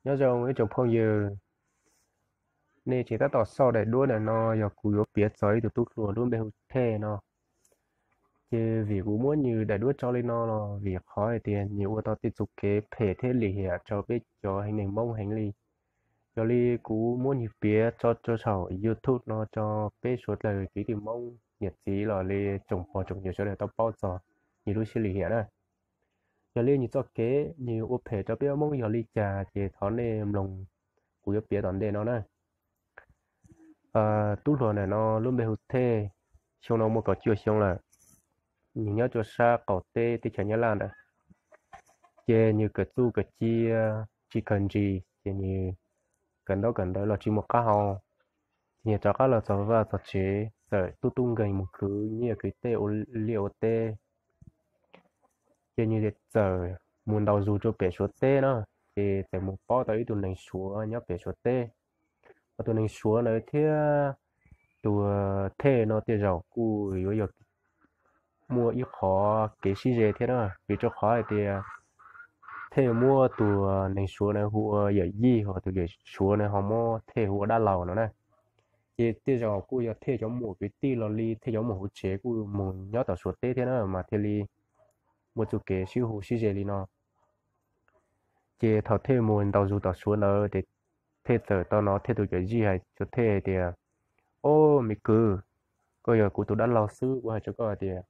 Nyob zoo ib tsoom phooj ywg, nej tseem tab tom xauj daim duab ntawm no yog kuv yuav piav txog ib tug tub hluas lub npe hu Thej no. Ces vim kuv muab nws daim duab tso li no los vim qhov hais tias nws ua tau tej txuj kev phem thiab lim hiam rau peb cov haiv neeg Hmoob heev li. Yog li kuv muab nws piav tso rau saum YouTube no rau peb suav dlawg kwv tij Hmoob niam txiv los li tsoom pog tsoom yawg sawv daws tau paub txog nws lub siab lim hiam na. Yog li nws txoj kev nws ua phem rau peb Hmoob yog li cas ces thov nej mloog kuv yuav piav tom ntej no na. Tub hluas ntawm no lub npe hu Thej, xyoo no muaj kaum cuaj xyoo lawm. Nws nyob rau sab qaum teb teb chaws Nyab Laj ntawd. Ces nws kawm txuj kawm ci tsis kawg ntsis, ces nws kawm ntaub kawm ntawv los tsis mus qab hau. Ces nws rov qab los txog vaj txog tsev, txawm tub tub nkeeg mus khwv nyiaj khwv txiaj ua liaj ua teb. Ces nws txawm mus ntaus zug rau pem Suav teb na, ces txawm mus paub tau ib tug neeg Suav nyob pem Suav teb. Ho tus neeg Suav ntawd thiab tus Thej no tej zaum kuj yuav yog muaj ib qho kev sib ze thiab na, vim rau qhov hais tias Thej muab tus neeg Suav na hu ua yawm yij, ho tus yawm Suav na ho muab Thej hu ua dab laug no na. Ces tej zaum kuj yog Thej cov muam kwv tij los li Thej cov muam hauv tsev kuj mus nyob tom Suav teb thiab na mas thiaj li muaj txuj kev sib hu sib ze li no. Ces thaum Thej mus ntaus zug tom Suav ntawd ces Thej txawm tau hnov Thej tus yawm yij hais rau Thej hais tias, Ob, me kwv, koj yog kuv tus dab laug xwb, kuv hais rau koj hais tias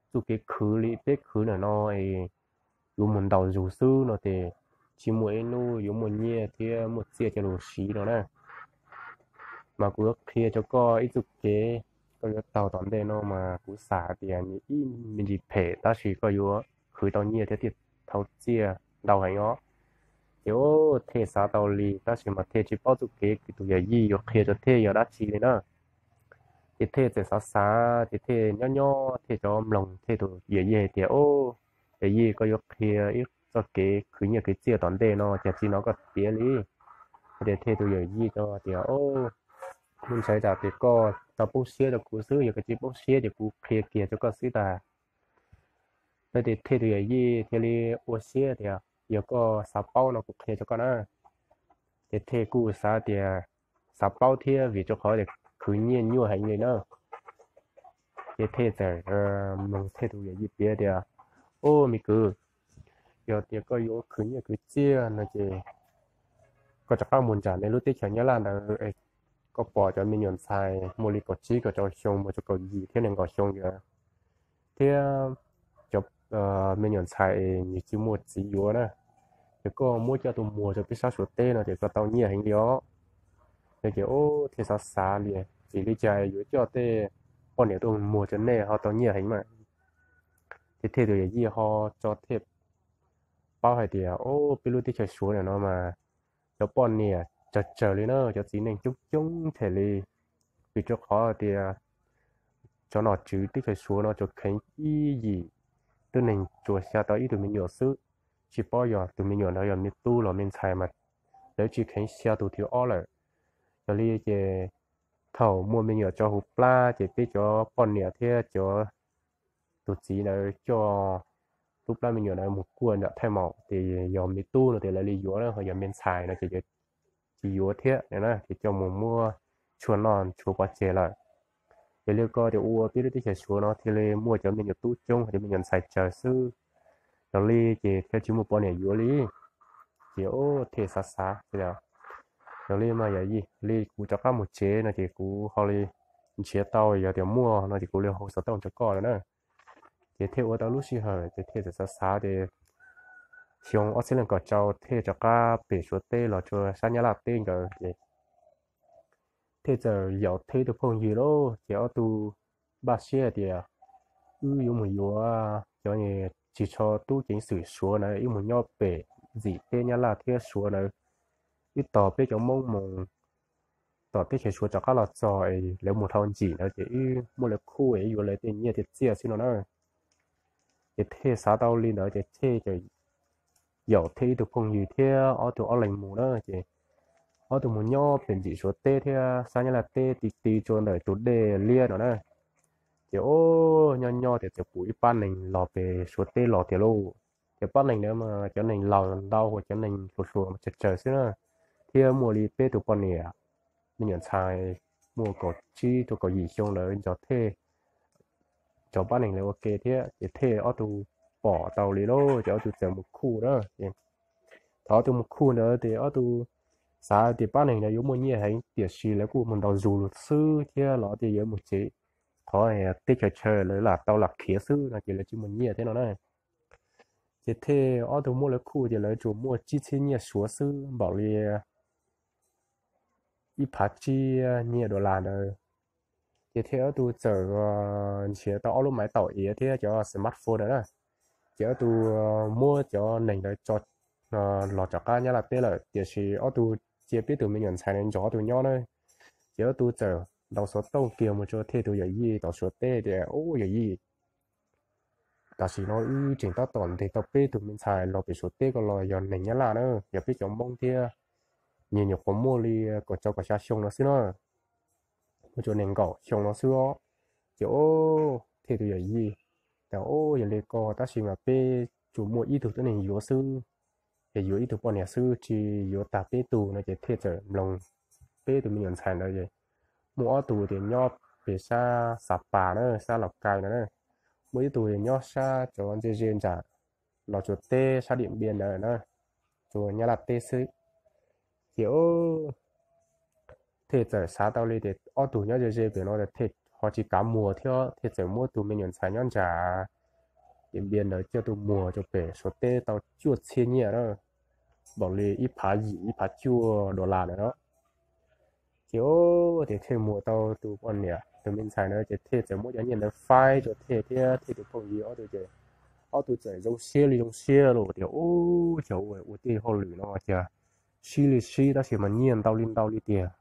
txuj kev khwv li peb khwv ntawm no es yuav mus ntaus zug xwb no ces tsis muaj ib hnub yuav muaj nyiaj thiab muaj txiaj coj los siv no na. Mas kuv yuav qhia rau koj ib txuj kev, koj yuav taug tom ntej no mas kuv xav hais tias nws ib me ntsis phem tab sis koj yuav khwv tau nyiaj thiab thiaj thau txiaj ntau heev os. Ces Thej xav tau li tab sis mas Thej tsis paub txuj kev tus yawm yij yuav qhia rau Thej yog dab tsi li na. Ces Thej txawm xav xav ces Thej nyob nyob Thej rov mloog Thej tus yawm yij hais tias, Ob, yawm yij, koj yuav qhia ib txoj kev khwv nyiaj khwv txiaj tom ntej no cas tsis hnov koj piav li. Ces Thej tus yawm yij teb tias, Ob, kuv ntshai tsam tias koj tau poob siab rau kuv xwb, yog koj tsis poob siab ces kuv qhia kiag rau koj xwb tas. Ces Thej tus yawm yij thiaj li ua siab tias, Yog koj xav paub no kuv qhia rau koj na. Ces Thej kuj xav tias xav paub thiab vim rau qhov tias khwv nyiaj nyuaj heev li na. Ces Thej txawm mloog Thej tus yawm yij piav tias, Ob, me kwv, yog tias koj yuav khwv nyiaj khwv txiaj no ces koj rov qab mus nram nej lub teb chaws Nyab Laj ntawd es koj pom cov me nyuam ntxhais muaj li kaum tsib kaum rau xyoo mus rau kaum yim thiab nees nkaum xyoo ntawd thiab cov me nyuam ntxhais es nws tsis muaj txiv yuav na, ces koj muab coj tuaj muag rau peb sab Suav teb no ces koj tau nyiaj heev li os. No ces Thej xav xav li, Vim li cas yuav coj tej poj niam tuaj muag rau nej ho tau nyiaj heev mas? Ces Thej tus yawm yij ho tso Thej paub hais tias, Ob, peb lub teb chaws Suav ntawm no mas cov poj niam tsawg tsawg li na, cov txiv neej coob coob them li. Vim rau qhov tias cov nom tswv teb chaws Suav no tsuas kheev ib yim tib neeg tsuas xya tau ib tug me nyuam xwb, tsis paub yog tus me nyuam ntawd yog me tub los me ntxhais mas lawv tsis kheev xya tus thib ob lawm. Yog li ces thaum muaj me nyuam tso hauv plab ces peb cov poj niam thiab cov tus txiv ntawd coj lub plab me nyuam ntawd mus kuaj nram thaj maum ces yog me tub no ces lawv li yuav na, ho yog me ntxhais no ces tsis yuav thiab na, ces coj mus muab tshuaj noj tshuaj pov tseg lawm. Ces li ko ces ua peb lub teb chaws Suav no thiaj li muaj cov me nyuam tub coob, cov me nyuam ntxhais tsawg xwb. Yog li ces thiaj tsis muaj poj niam yuav li. Ces Thej xav xav tias, Yog li mas yog li kuv rov qab mus tsev no ces kuv ho li nrhiav tau, yog tias muaj no ces kuv li hu xov tooj rau koj no na. Ces Thej ua tau lub sij hawm ces Thej txawm xav xav ces xyoo ob txhiab leej kaum rau Thej rov qab pem Suav teb los rau sab Nyab Laj teb nkawd ces Thej txawm yaum Thej tus phooj ywg lauj, ces ob tug npaj siab tias wb yuav mus yuav cov tsis tshua tub ceev xwm Suav na, wb mus nyob pem ntxim teb Nyab Laj thiab Suav na, wb tos peb cov Hmoob mus tom teb chaws Suav rov qab los txog es lawv mus dhau ntxim ntawd ces wb muab lawv khuj es wb yuav lawv tej nyiaj tej txiaj xwb no na. Ces Thej xav tau li ntawd ces Thej yaum Thej ib tug phooj ywg thiab ob tug ob leeg mus na, ces ob tug mus nyob pem ntxim Suav teb thiab sab Nyab Laj teb ti ti rau ntawm tus dej liab no na. Ces ub, nyob nyob tias txawm pom ib pab neeg los pem Suav teb los tiag lauj. Cov pab neeg ntawd mas cov neeg laus ntau, cov neeg hluas hluas tsawg tsawg xwb na, thiab muaj li peb tus poj niam me nyuam ntxhais muaj kaum tsib rau kaum yim xyoo lawv nrog Thej cov pab neeg lawv ua ke thiab. Ces Thej ob tug pom tau li lauj, ces ob tug txawm mus khuj na. Thaum ob tug mus khuj ntawd ces ob tug xav tias pab neeg ntawd yuav muaj nyiaj heev, tiam sis lawv kuj mus ntaus zug xwb thiab los tias yuav mus tsev, qhov teb chaws chaw lawv lam tau lam khiav xwb no ces lawv tsis muaj nyiaj thiab no na. Ces Thej ob tug muab lawv khuj ces lawv tsuas muaj tsib txhiab nyiaj Suav xwb, npaum li ib phav tsib nyiaj dollar ntawd. Ces Thej ob tug txawm nrhiav tau ob lub maiv taum iav thiab cov smartphone ntawd na. Ces ob tug muab cov neeg ntawd tso los rov qab Nyab Laj teb lawm, tiam sis ob tug cia peb tus me nyuam ntxhais ntawd nrog ob tug nyob na. Ces ob tug txawm ntaus xov tooj kiag mus rau Thej tus yawm yij tom Suav teb tias, Ub yawm yij, tam sim no wb tseem tab tom ntes tau peb tug me ntxhais los pem Suav teb ko los yog neeg Nyab Laj na, yog peb cov Hmoob thiab, nyias nyuam qhuav muaj li kaum rau kaum xya xyoo no xwb na, muaj tsuas nees nkaum xyoo no xwb os. Ces Thej tus yawm yij tias, Ub yog li ko tab sis mas peb tsuas muaj ib tug tuab neeg yuav xwb, ces yuav ib tug poj niam xwb tsis yuav tag peb tug no. Ces Thej txawm mloog peb tus me nyuam ntxhais ntawd es muaj ob tug tias nyob pem sab Xa Pas na, sab Laus Kais no na, muaj ib tug tias nyob sab cov ntse ze nram Los Tsuas teb sab Diam Npias ntawd na, tsuas Nyab Laj teb xwb. Ces Thej txawm xav tau li tias ob tug nyob ze ze pem no Thej ho tsis kav muag thiab, Thej txawm muab tus me nyuam ntxhais nyob nram Diam Npias ntawd coj tuaj muag rau pem Suav teb tau cuaj txhiab nyiaj na, npaum li ib phav yim ib phav cuaj dollar ntawd na. Ces tias Thej muag tau tus poj niam tus me ntxhais ntawd ces Thej txawm muab cov nyiaj ntawd faib rau Thej thiab Thej tus phooj ywg ob tug ces ob tug txawm zoo siab li zoo siab los tias, Ub, cov uas ua tej hauj lwm no cas sib li sib tab sis mas nyiaj ntau li ntau li tiag.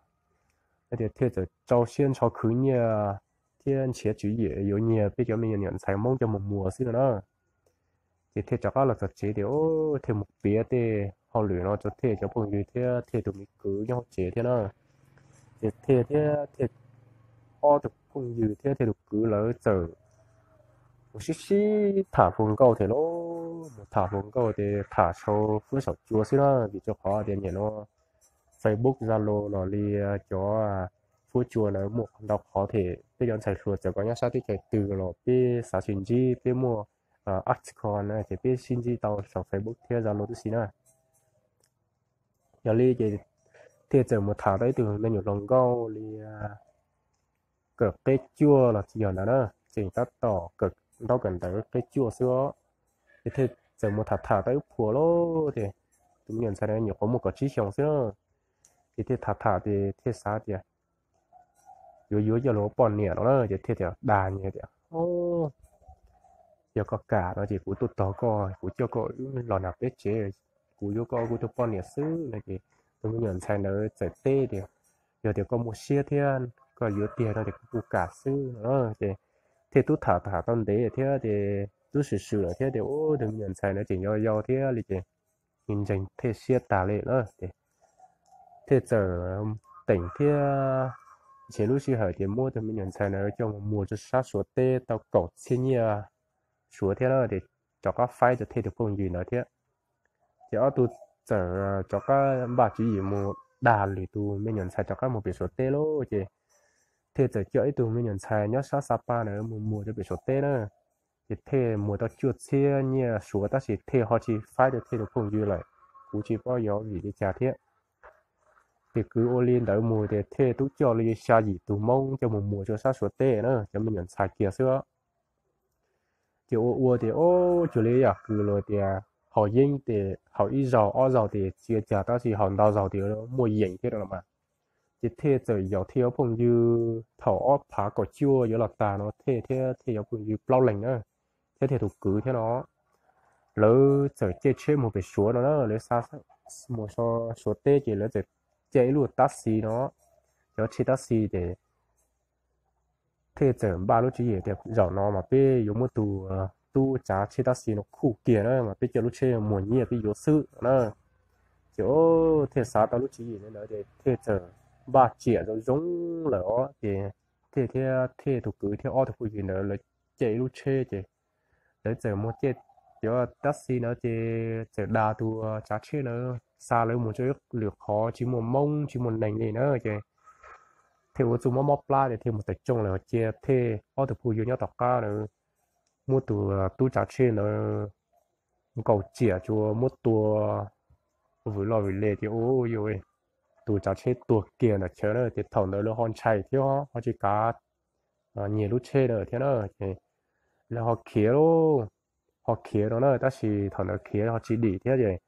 Tias Thej txawm rau siab ntsho khwv nyiaj thiab nrhiav tswv yim yuav nyiag peb cov me nyuam ntxhais Hmoob coj mus muag xwb no na. Ces Thej rov qab los txog tsev tias Thej mus piav tej hauj lwm no rau Thej cov phooj ywg thiab Thej tus me kwv nyob hauv tsev thiab na. Ces Thej thiab Thej ob tug phooj ywg thiab Thej tus kwv lawv txawm mus sib sib tham hluas nkauj thiab lauj, mus tham hluas nkauj ces tham saum fuab saum cua xwb na, vim rau qhov tias nim no Facebook, Zalo los li cov fuab cua ntawd muaj ntau qhov thiab, peb cov ntxhais hluas txawm koj nyob sab teb chaws twg los peb xav sib ntsib, peb muaj account na ces peb sib ntsib tau saum Facebook thiab Zalo tib si na. Yog li ces Thej txawm mus tham tau ib tug me nyuam hluas nkauj li kawm qeb cuaj los tsis yog ntawd na, tseem tab tom kawm ntaub kawm ntawv qeb cuaj xwb os. Ces Thej txawm mus tham tham tau ib phuam lauj, ces tus me nyuam ntxhais ntawd nyuam qhuav muaj kaum tsib xyoos xwb na. Ces Thej tham tham ces Thej xav tias yuav yuav coj los ua poj niam no na, ces Thej tias dag nyias tias, Yog koj kam no ces kuv tuaj tos koj, kuv coj koj los nram peb tsev, kuv yuav koj ua kuv tus poj niam xwb no. Ces tus me nyuam ntxhais ntawd txawm teb tias, Yog tias koj muaj siab thiab koj yuav tiag no ces kuv kuj kam xwb no. Ces Thej twb tham tham tau ntev thiab ces twb swm swm lawm thiab ces tus me nyuam ntxhais ntawd tseem yau yau thiab li ces ntseeg Thej siab tas li na. Ces Thej txawm teem thiab nrhiav lub sij hawm ces muab tus me nyuam ntxhais ntawd coj mus muag rau sab Suav teb tau kaum txhiab nyiaj Suav thiab na, ces rov qab faib rau Thej tus phooj ywg ntawd thiab. Ces ob tug txawm rov qab npaj tswv yim mus dag lwm tus me nyuam ntxhais rov qab mus pem Suav teb lauj. Ces Thej txawm coj ib tug me nyuam ntxhais nyob sab Xa Pas ntawd mus muag rau pem Suav teb na. Ces Thej muag tau cuaj txhiab nyiaj Suav tab sis Thej ho tsis faib rau Thej tus phooj ywg lawm, kuv tsis paub yog vim li cas thiab. Ces kwv ua li ntawd mus ces Thej twb coj li xya yim tus Hmoob coj mus muag rau sab Suav teb na, cov me nyuam ntxhais kiag xwb. Ces ua ua tias ub cuag li yam kws luag tias haus yeeb ces haus ib zaug ob zaug ces tsis ua cas tab sis haus ntau zaug ces muaj yees thiab no mas. Ces Thej txawm yaum Thej cov phooj ywg thaum ob phav kaum cuaj yuav los tag no Thej thiab Thej cov phooj ywg plaub leeg na, thiab Thej tus kwv thiab no, lawv txawm caij tsheb mus pem Suav no na, lawv xa mus Suav teb ces lawv txawm caij ib lub tab xis no, cov tsheb tab xis ces Thej txawm npaj lub tswv yim tias zaum no mas peb yuav muab tus tub tsav tsheb tab xis no khuj kiag na mas peb coj lub tsheb muag nyiaj peb yuav xwb na. Ces Thej xav tau lub tswv yim ntawd ces Thej txawm npaj tsiam zoo zoo lawm os ces Thej thiab Thej tus kwv thiab ob tug phooj ywg ntawd lawv caij ib lub tsheb ces lawv txawm mus caij cov taxi na ces txawm dag tus tsav tsheb na, xa lawv mus rau ib lwm qhov tsis muaj moob tsis muaj neeg li na ces thiaj ua txuj mob mob plab ces thiaj mus tawm rooj lawm cia thiaj ob tug phooj ywg nyob tom qab na muab tus tub tsav tsheb ntawd nkaum tsiam tsuas muab tua vwm loj vwm le ces ua yuj, tus tsav tsheb tuag kiag ntawm chaw na ces thaum ntawd lawv ho ntshai thiab ho tsis kav nyiag lub tsheb na thiab na ces lawv ho khiav lauj, ho khiav no na tab sis thaum ntawd khiav ho tsis dim thiab ces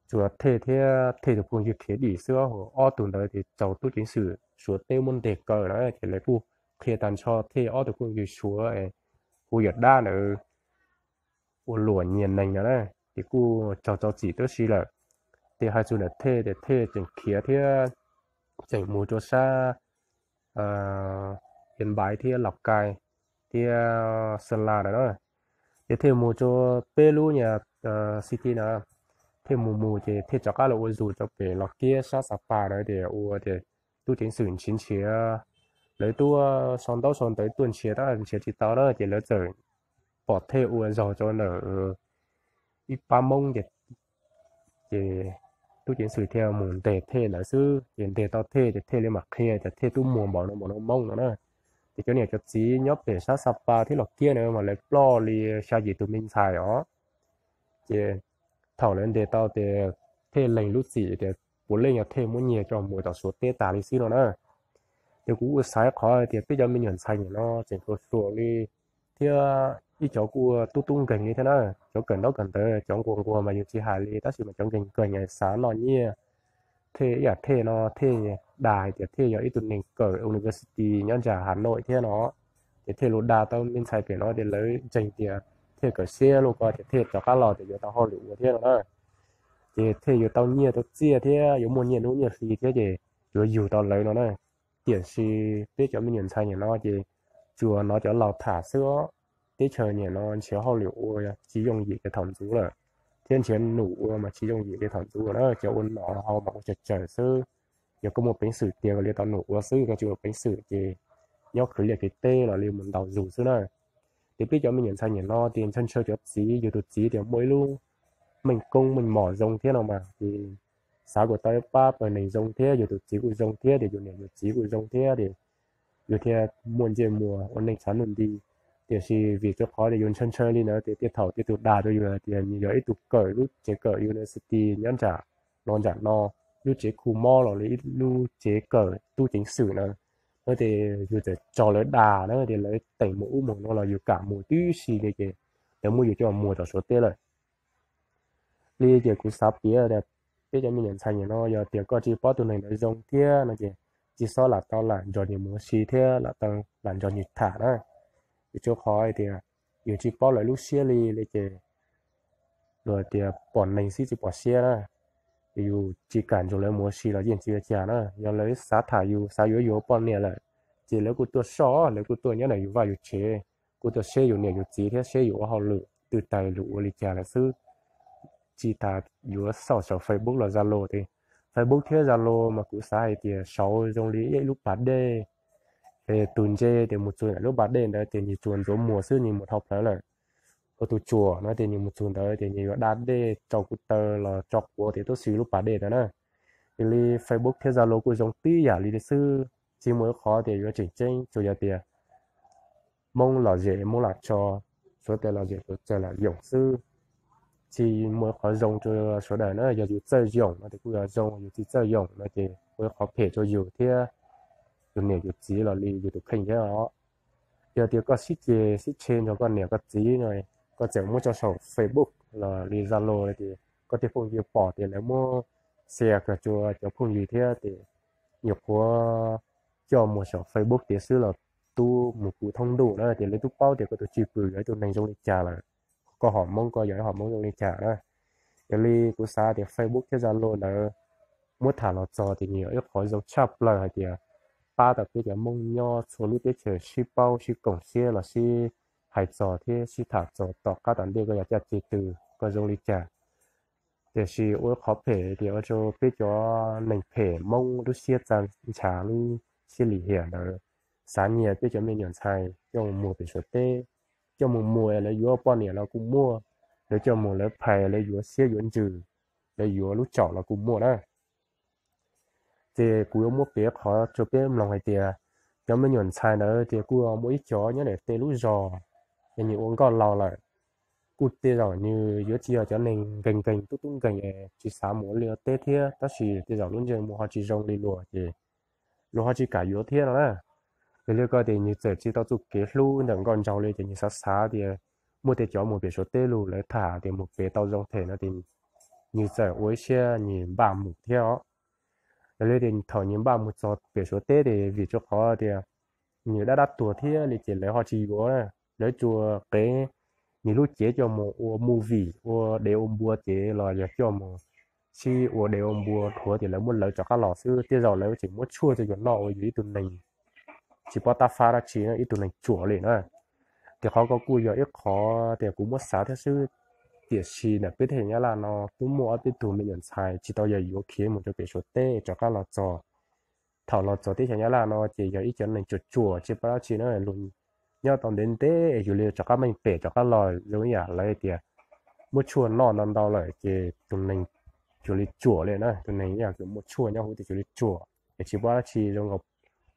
tsuas Thej thiab Thej tus phooj ywg khiav dim xwb, ob tug ntawd ces raug tub ceev xwm Suav teb muab ntes kaw na ces lawv kuj qhia tag nrho Thej ob tug phooj ywg Suav hu yam dab ntawd ua luam nyiag neeg no na ces kuj raug txo txim tib si lawm. Ces hais txog ntawm Thej ces Thej tseem khiav thiab tseem mus rau sab Yên Bái thiab Lào Cai thiab Sơn La ntawd na. Ces Thej mus rau peb lub nyuag city na, Thej mus mus ces Thej rov qab los ua zus rau pem Los Kiab sab Sapa na ces ua tias tub ceev xwm nrhiav nrhiav, lawv tuaj sau ntaub sau ntawv tuaj nrhiav tab nrhiav tsis tau na ces lawv txawm pom Thej ua zog rau ntawm ib pab Hmoob ces ces tub ceev xwm thiaj mus ntes Thej ntawd xwb ces ntes tau Thej ces Thej li mam qhia tias Thej twb muag npaum no npaum no Hmoob no na. Ces cov niam cov txiv nyob pem sab Sapa thiab Los Kiab na mas lawv ploj li xya yim tus me ntxhais os. Ces thaum lawv ntes tau ces Thej lees lub txim tias puav leej yog Thej muab nyiag coj mus tom Suav teb tas li xwb no na. Ces kuv kuj xav qhov tias peb cov me nyuam ntxhais nim no tseem hluas hluas li thiab ib cov kuj tub tub nkeeg li thiab na, cov kawm ntaub kawm ntawv cov nquag nquag mas yus tsis hais li tab sis mas cov nkeeg nkeeg xav noj nyiaj, Thej ib yam Thej no Thej dag hais tias Thej yog ib tug neeg kawm university nyob nram Hà Nội thiab no, ces Thej los dag tau me ntxhais pem no ces lawv ntseeg tias Thej kawm siab luaj ko ces Thej rov qab los ces yuav tau hauj lwm ua thiab no na. Ces Thej yuav tau nyiaj tau txiaj thiab yuav muaj nyiaj hnub nyiaj hli thiab ces yuav yug tau lawv no na. Tiam sis peb cov me nyuam ntxhais nim no ces tsuas hnov cov laus tham xwb os. Teb chaws nim no nrhiav hauj lwm ua tsis yooj yim li thaum ntxov lawm, thiab nrhiav num ua mas tsis yooj yim li thaum ntxov na. Cov ua nom haus mas ua tsawg tsawg xwb. Yog koj muaj peev xwm tiag koj li tau num ua xwb, koj tsis muaj peev xwm ces nyob khwv liaj khwv teb los li mus ntaus zug xwb na. Ces peb cov me nyuam ntxhais nim no ces ntshaw ntshaw cov txiv, yus tus txiv tias muaj ib lub meej koob meej mom zoo thiab no mas ces xav kom tau ib pab pawg neeg zoo thiab yus tus txiv kuj zoo thiab ces yus niam yus txiv kuj zoo thiab ces yus thiaj muaj ntsej muag ua neej tshav nuj nti. Tiam sis vim rau qhov tias yus ntshaw ntshaw li ntawd ces tej thaum tej tus dag rau yus hais tias nws yog ib tug kawm lub tsev kawm university nyob nram no nram no, lub tsev khu mob los li ib lub tsev kawm tub ceev xwm na. No ces yus txawm raug lawv dag na ces lawv teem mus ub mus no los yus kam mus tib si li ces lawv muab yus coj mus tom Suav teb lawm. Li ces kuv xav piav tias peb cov me nyuam ntxhais nim no yog tias koj tsis paub tus neeg ntawd zoo thiab no ces tsis txhob lam tau lam nrog nws mus ua si thiab lam tau lam nrog nws tham na. Vim rau qhov hais tias yus tsis paub lawv lub siab li li ces luag tias pom neeg xwb tsis pom siab na. Ces yus tsis kam nrog lawv mus ua si los yeej tsis ua cas na. Yog lawv xav tham yus, xav yuav yus ua poj niam lawm, ces lawv kuj tuaj soj, lawv kuj tuaj nyob ntawm yus vaj yus tsev, kuj tuaj seb yus niam yus txiv thiab seb yus ua hauj lwm twg tas lus ua li cas lawm xwb. Tsis tas yuav xauj saum Facebook los Zalo tias, Facebook thiab Zalo mas kuv xav hais tias saud zoo li ib lub pas dej. Tus ntse tias mus txog ntawm lub pas dej ntawd ces nws tsuas ntxuav muag xwb nws mus dhau plaws lawm. Ua tus tsuas no tias nws mus txog ntawd ces nws yuav da dej rau kuv taw los tso quav tias tuaj xwb lub pas dej ntawd na. Yog li Facebook thiab Zalo kuj zoo tib yam li xwb, tsis muaj ib qhov tias yuav tseem ceeb, tsuas yog tias Hmoob lom zem Hmoob lam tso, Suav tes lom zem Suav tes lam yoom xwb. Tsis muaj ib qhov zoo rau sawv daws na, yog yus txawj yoom no ces kuj yog zoo, yus tsis txawj yoom no ces ua ib qhov phem rau yus thiab yus niam yus txiv los li yus tus kheej thiab os. Yog tias koj sib ceg sib tshe nrog koj niam koj txiv no, koj txawm muab tso saum Facebook los li Zalo no ces koj tej phooj ywg pom tias lawv muab share kag rua cov phooj ywg thiab ces nyuam qhuav coj mus saum Facebook tias xwb los tub mus puv thoob ntuj na ces lawv twb paub tias koj tus cwj pwm yog ib tug neeg zoo li cas lawm. Koj hom Hmoob koj yog ib hom Hmoob zoo li cas na. Yog li kuv xav tias Facebook thiab Zalo ntawd muab tham los txog ces nws yog ib qhov zoo tshaj plaws hais tias pab tau peb cov Hmoob nyob txhua lub teb chaws sib paub sib koom siab los sib hais txog thiab sib tham txog tom qab tom ntej koj yog caj ces twg koj zoo li cas. Tiam sis ua ib qhov phem tias ua rau peb cov neeg phem Hmoob lub siab txaj ntshav lub siab lim hiam ntawd xav nyiag peb cov me nyuam ntxhais coj mus muag pem Suav teb, coj mus muag lawv yuav poj niam los kuj muaj, lawv coj mus lawv phais, lawv yuav siab yuav ntsws, lawv yuav lub caum los kuj muaj na. Ces kuv yuav muab piav qhov rau peb mloog hais tias cov me nyuam ntxhais ntawd tias kuj muaj ib cov nyob ntawm tej lub zos es nws ua nkauj laus lawm, kuj tej zaum nws yuav tsis yog cov neeg nkees nkees tub tub nkees es tsis xav mus ua liaj ua teb thiab, tab sis tej zaum lub ntsej muag ho tsis zoo li luag ces luag ho tsis kam yuav thiab no na. Yog li ko tias nws txawm tsis tau txuj kev hlub ntawm nkauj nraug li ces nws xav xav tias muaj tej cov mus pem Suav teb los lawv tham tias mus pem tau zoo them no ces nws txawm ua ib siab nws npaj mus thiab os. Yog li tias thaum nws npaj mus txog pem Suav teb ces vim rau qhov tias nws dab dab tuag thiab li ces lawv ho tsis yuav na. Lawv tsuas qev nws lub cev coj mus ua movie, ua dev ua npua ces los yog coj mus sib ua dev ua npua dhuav ces lawv muab lawv rov qab los xwb. Tej zaum lawv tseem muab tshuaj rau yus noj uas yus ib tug neeg tsis paub tab fab dab tsi, ib tug neeg ruam li na. Ces qhov ko kuj yog ib qhov tias kuv muab xav thiab xwb. Tiam sis ntawm peb teb chaws Nyab Laj no twb muaj ob peb tug me nyuam ntxhais tsis tau yog yuav khiav mus rau pem Suav teb rov qab los txog. Thaum los txog teb chaws Nyab Laj no ces yog ib cov neeg ruam ruam tsis paub dab tsi na. Nyob tau ntev ntev yus li rov qab meej pem rov qab los zoo ib yam lawv tias muab tshuaj noj ntau ntau lawm ces tus neeg cuag li ruam li na, tus neeg ib yam li muaj tshuaj nyob hauv tias cuag li ruam es tsis paub dab tsi zoo nkaus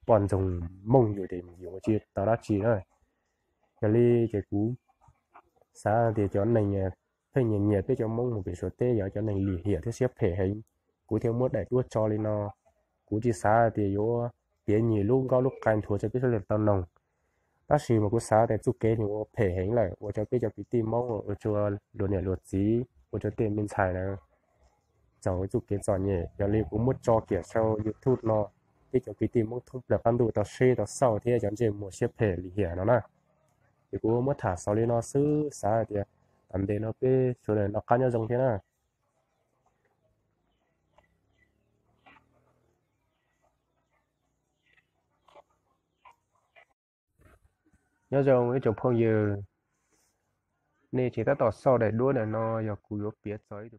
poj ntxoog mooj yus ces yus ua tsis tau dab tsi na. Yog li ces kuv xav tias cov neeg pheej nyiam nyiam peb cov Hmoob mus pem Suav teb yog cov neeg lim hiam thiab siab phem heev. Kuv thiaj muab daim duab tso li no. Kuv tsis xav tias yuav piav nyias lub nkauj lub qai nthuav rau peb sawv daws tau noog, tab sis mas kuv xav tias txuj kev nws ua phem heev lawm, ua rau peb cov kwv tij Hmoob, ua rau luag niam luag txiv, ua rau tej me ntxhais na txaus txuj kev txom nyem. Yog li kuv muab tso kiag saum YouTube no, peb cov kwv tij Hmoob thoob plaws qab ntuj tau saib tau xauj thiab cov ntsej muag siab phem lim hiam no na. Ces kuv muab tham xaus li no xwb, xav tias tom ntej no peb sawv daws noj qab nyob zoo thiab na. Nyob zoo ib tsoom phooj ywg, nej tseem tab tom xauj daim duab ntawm no yog kuv yuav piav txog ib tus